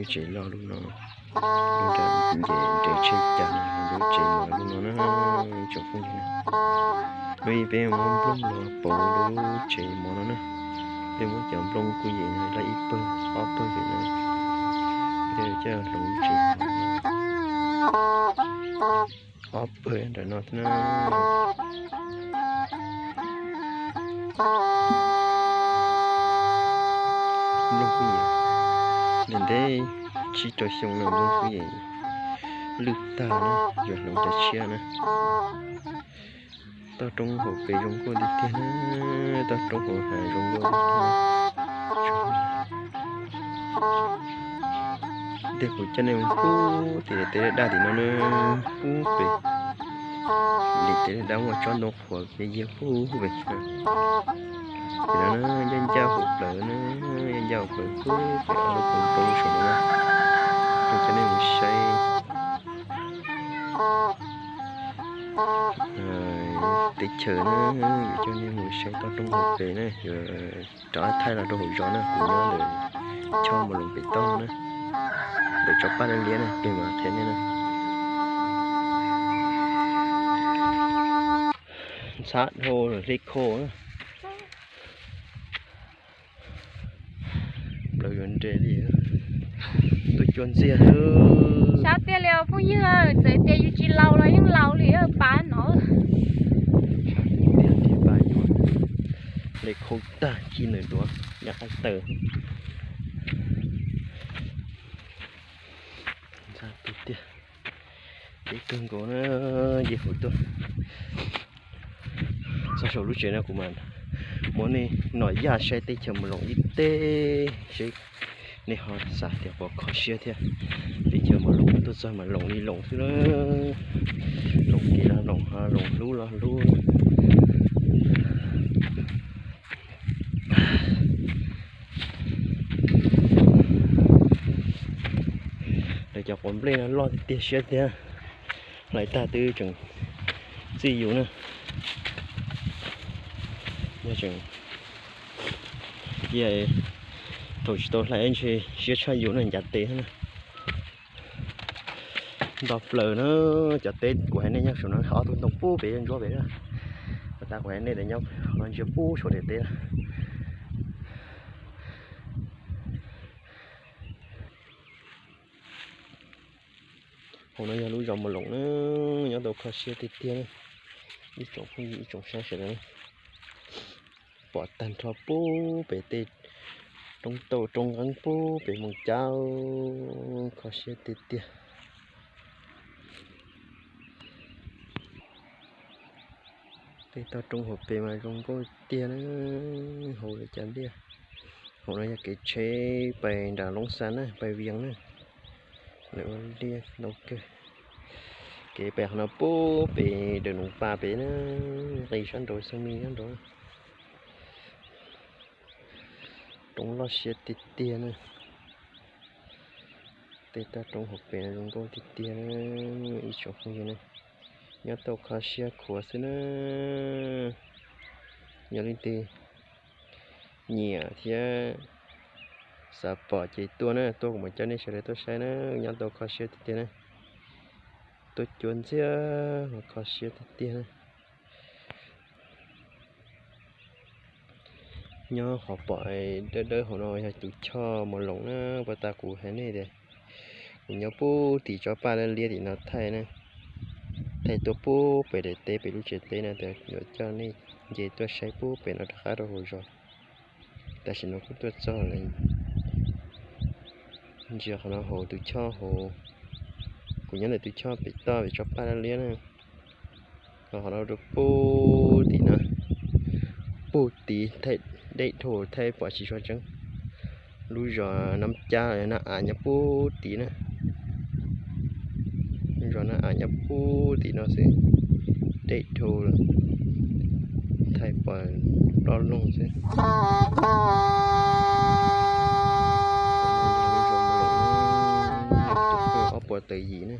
Lub tsev loj lub no, lub nram nce nres tsheb cas no, lub tsev mov lub no na, tsoom phooj ywg na. Lub ib peb muab nplooj no pauv lub tsev mov no na. Peb muab cov nplooj kuj yem no laj ib pawg ob pawg pem no, peb coj hloov lub tsev mov no. Ob pawg nram no thiab na. Nplooj kuj yem, ntev ntev tsib rau xyoo no nplooj kuj yem lwj tag na, yuav hloov cov tshiab na. Toj roob hauv pes zoo nkauj tiag tiag na, toj roob hauv hav zoo nkauj tiag tiag. Tej kuv coj nej mus pub tim teb daj tim no na, pub pem lim teb daj muaj tsob ntoo qhuav kev yiag pub pem. Tim no na, ncaj ncaj hauv plawv na, ncaj ncaj hauv plawv pub pem ob lub koog roob saum no na. Kuv coj nej mus saib teb chaws na, yuav coj nej mus saib toj roob hauv pes na, yuav rov thaij los rau hauv zos na, kuv nyob ntawm Choj Mos Loos pem toj na, ntawm tsob paj liab liab na, pem mas qhia nej na. Ntxhab dhau hle khau na. Plaws yuav nres li, tuaj cua ntxiag. Sab tiag li os phooj ywg, txawm tias yus tsis laus los yeej laus li pas no. Sab tiag tiag, pas yuav hle khau tag ci ntawm duav nyob qab taws. Ntxhab tiag tiag, deb kawg nkaus na, nce hauv tuaj. Txog saum lub tsev no kuv mam muab nej nom yaj saib teb chaws Mos Loos ib teg seb nej ho xav tias puas kho siab thiab. Teb chaws Mos Loos tuaj txog mas loos li loos xwb na, loos kev los loos, loos hlub los hlub. Lawv cov quav nplej no loj tiag tiag siab tiag, hlais tag twb tseem txij yus na. Yog tseem cia thaum tsis tau hlais ntshe siab tshaj yus na, ncav tes na. Nto plaws na, cov teb kuv hais nej nyob saum no, ob tug ntoo pub pem ntsuab pem na. Pas tas kuv hais nej tias nyob no ntsia pub saum daim teb na. Hauv no yog lub zos Mos Loos na, nyob tau kho siab tiag tiag na. Ib tsoom phooj ywg ib tsoom saib sawv daws, pom tag nrho pub pem tej roob tauj roob nqeeb pub pem moos cab, kho siab tiag tiag. Tej toj roob hauv pes mas zoo nkauj tiag na, hauv li cas liaj. Hauv no yog kev tsheb pais nram Loob Xas na, pais Vias na. Lawv ua liaj ntau kawg. Kev pais qhov no pub pem dawm Noov Pas pem na, nqis sab nraud, Xeev Mis sab nraud. Roob loj siab tiag tiag na. Tej toj roob hauv pes no zoo nkauj tiag tiag na, ib tsoom phooj ywg na. Nyob tau kho siab khuav xwb na. Yog leej twg nyiam thiab xav pom ces tuaj na, tuaj kuv mam coj nej sawv daws tuaj saib na, nyob tau kho siab tiag tiag na. Tuaj cua ntxiag mas kho siab tiag tiag na. Nyob qhov pom dawb dawb hauv no yog tus choj Mos Loos na, pas tas kuv hais nej tias kuv nyob pub tim tsob paj liab liab tim no thaij na, thaij tuaj pub pem daim teb pem lub tsev teb no tias yuav coj nej nce tuaj saib pub pem no rov qab rau hauv zos. Tam sim no kuj tuaj txog lawm. Ntsia qhov no hauv tus choj hauv, kuv nyob ntawm tus choj pem toj pem tsob paj liab liab na. Ho qhov no rau pub tim no, pub tid thaij dej dhau thaij pom tsis tshua tseeb. Lub zos Nab Cab Nab Av nyob pub tid na. Lub zos Nab Av nyob pub tim no xwb, dej dhau thaij pom ploj loog xwb. Ob puas tawm yim na.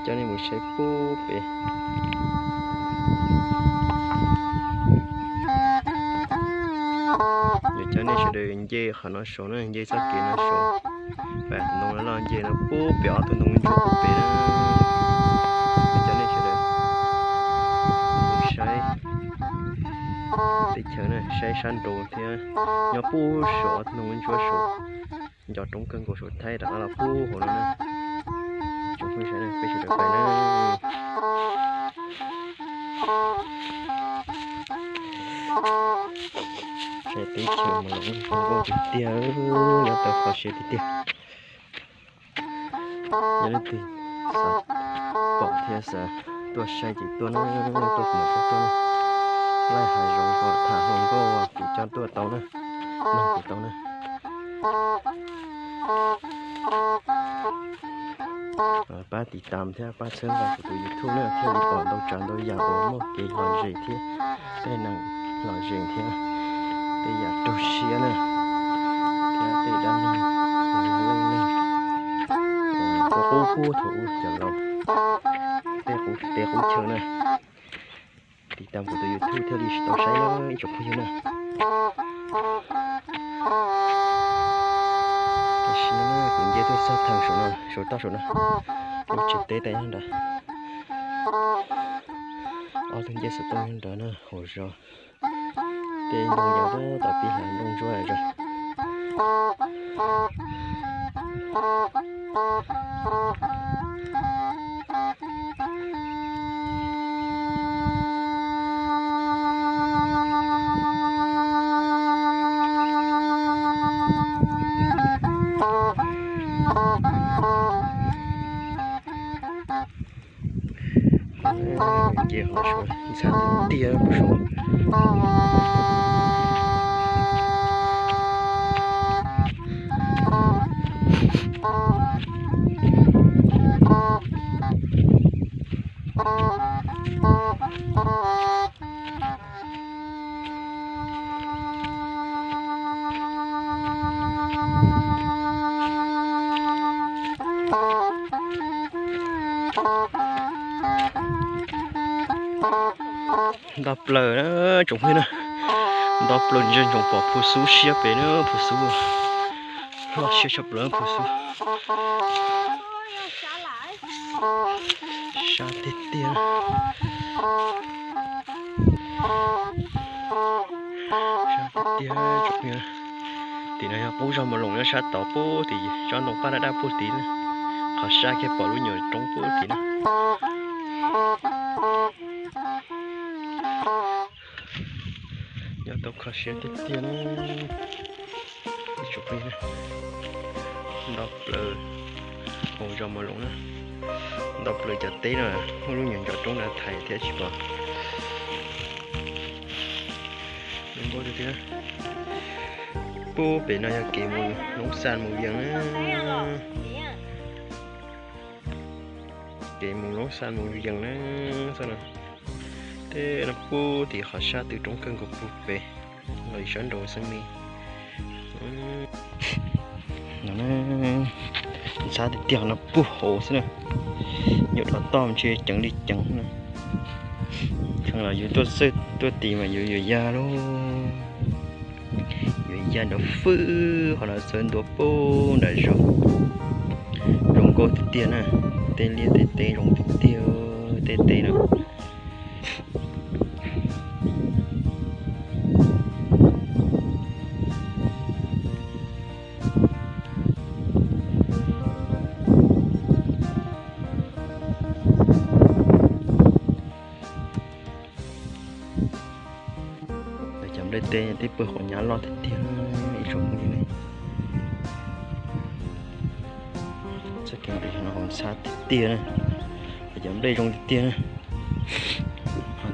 Coj nej mus saib pub pem. Yuav coj nej sawv daws nce qhov no saud na, nce txoj kev no saud. Pem tus ntoo loj loj nce no pub pem ob tug ntoo ntsuab pub pem na. Yuav coj nej sawv daws mus saib teb chaws na, saib sab nraud thiab. Nyob pub saum ob tug ntoo ntsuab saud, nco roob kawg nkaus saum thaib rov qab los pub hauv no na. Tsoom phooj ywg sawv daws, peb sawv daws pais na. Saib teb chaws mas los zoo nkauj tiag tiag, nyob tau kho siab tiag tiag. Yog leej twg xav pom thiab xav tuaj saib ces tuaj na, tuaj kuv mam coj tuaj na. Laij hav zoov kom tham hluas nkauj kuv coj tuaj tau na, mloog kuv tau na. Pab tiv tam thiab pab txhawb nqa kuv tus YouTube na thiaj li pom ntau tsav ntau yam uas muaj kev lom zem thiab tej neeg lom zem thiab tej yam raug siab na, thiab tej dab neeg uas yog leej neeg uas qub qub thaum ub cov laus, tej qub teb qub chaw na. Tiv tam kuv tus YouTube thiaj li tau saib na ib tsoom phooj ywg na. Tam sim no kuv nce tuaj txog theem saum no, saum toj saum no, lub tsev teb tais nyob nrad, ob tug ncej xov tooj nyob nrad na, hauv zos. Tej ntoo yog tab tom pib hlais nplooj ntsuab zog. Nce qhov saud ntxhab tiag tiag kuv saud. Nto plaws na tsoom phooj ywg na, nto plaws ntsia ntsoov pom Phu Xub siab pem na, Phu Xub loj siab tshaj plaws Phu Xub. Sab tiag tiag. Sab tiag tiag tsoom phooj ywg. Tim no yog qub zog Mus Loos nyob sab tod pub tim tsob ntoo paj daj daj pub tid na. Qhov sab kiag pom lub nyuam roob pub tid na. Nyob tau kho siab tiag tiag na. Ib tsoom phooj ywg, nto plaws hauv zos Mus Loos na. Nto plaws cov teb no muaj lub nyuam ncov roob na thaiv thiab tsis pom. Zoo nkauj tiag tiag. Pub pem no yog kev mus Loob Xas mus Vias na. Kev mus Loob Xas mus Vias na. Tej no pub tim qhov sab tw roob kawg nkaus pub pem los sab nraud xeeb me. No ntxhab tiag tiag no puag hauv xwb na. Nyuam dov toj ntshe ceev li ceev na. Kheev los yus tuaj txawj tuaj tid mas yus yuav yag lauj. Yuav yag nrov fwj qhov no txawj ntua puag nram zos. Zoo nkauj tiag tiag na. Tej liaj tej teb zoo tiag tiag, tej teb no. Cov nplej teb, teb pawg qhov nyab loj tiag tiag ib tsoom phooj ywg ne. Txoj kev ntawm no qhov ntxhab tiag tiag na. Cov nplej zoo tiag tiag na.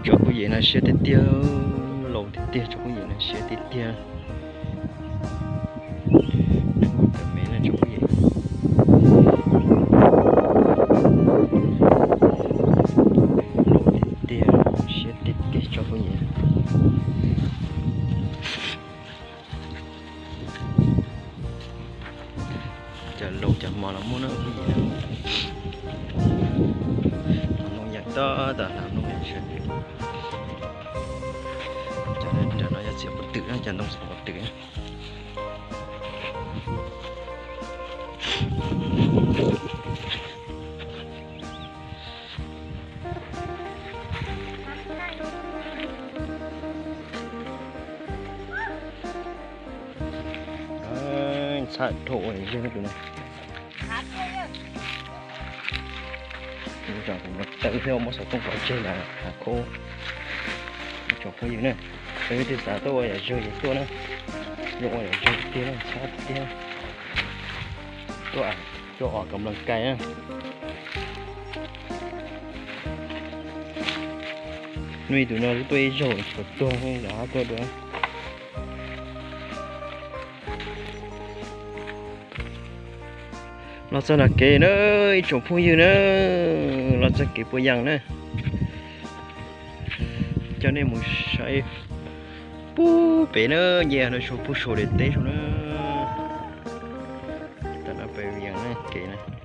Tsob kuj yem no siab tiag tiag, laus tiag tiag, tsob kuj yem no siab tiag tiag. Nees nkaum tawm mev na tsob kuj yem. Laus tiag tiag, siab tiag tiag tsob kuj yem. Cov loos cov mov los muaj na phooj ywg na. Hnav nplooj yees tab tom hnav nplooj yees sawv. Cov nram no yog txiav pob twm na, cov ntoo txiav pob twm na. Txhaj dhau ua zog tus no. Tawv thiab muab xov tooj pov tseg ntawd hav khaub. Ib tsoom phooj ywg na, peb twb xav tuaj ua yam zog ces tuaj na, zoo ua yam zog tiag na, txhab tiag. Tuaj, tuaj ua kam nplooj kais na. Hnub ib tus no twb tuaj ib zaug tshuav tuag, lawv hab tuaj dua. Los txog nram kev na, ib tsoom phooj ywg na, los txog kev puas yaas na. Coj nej mus saib puag pem na, nce no saum puag saum daim teb saum na. Tam no pem yaas na kev na.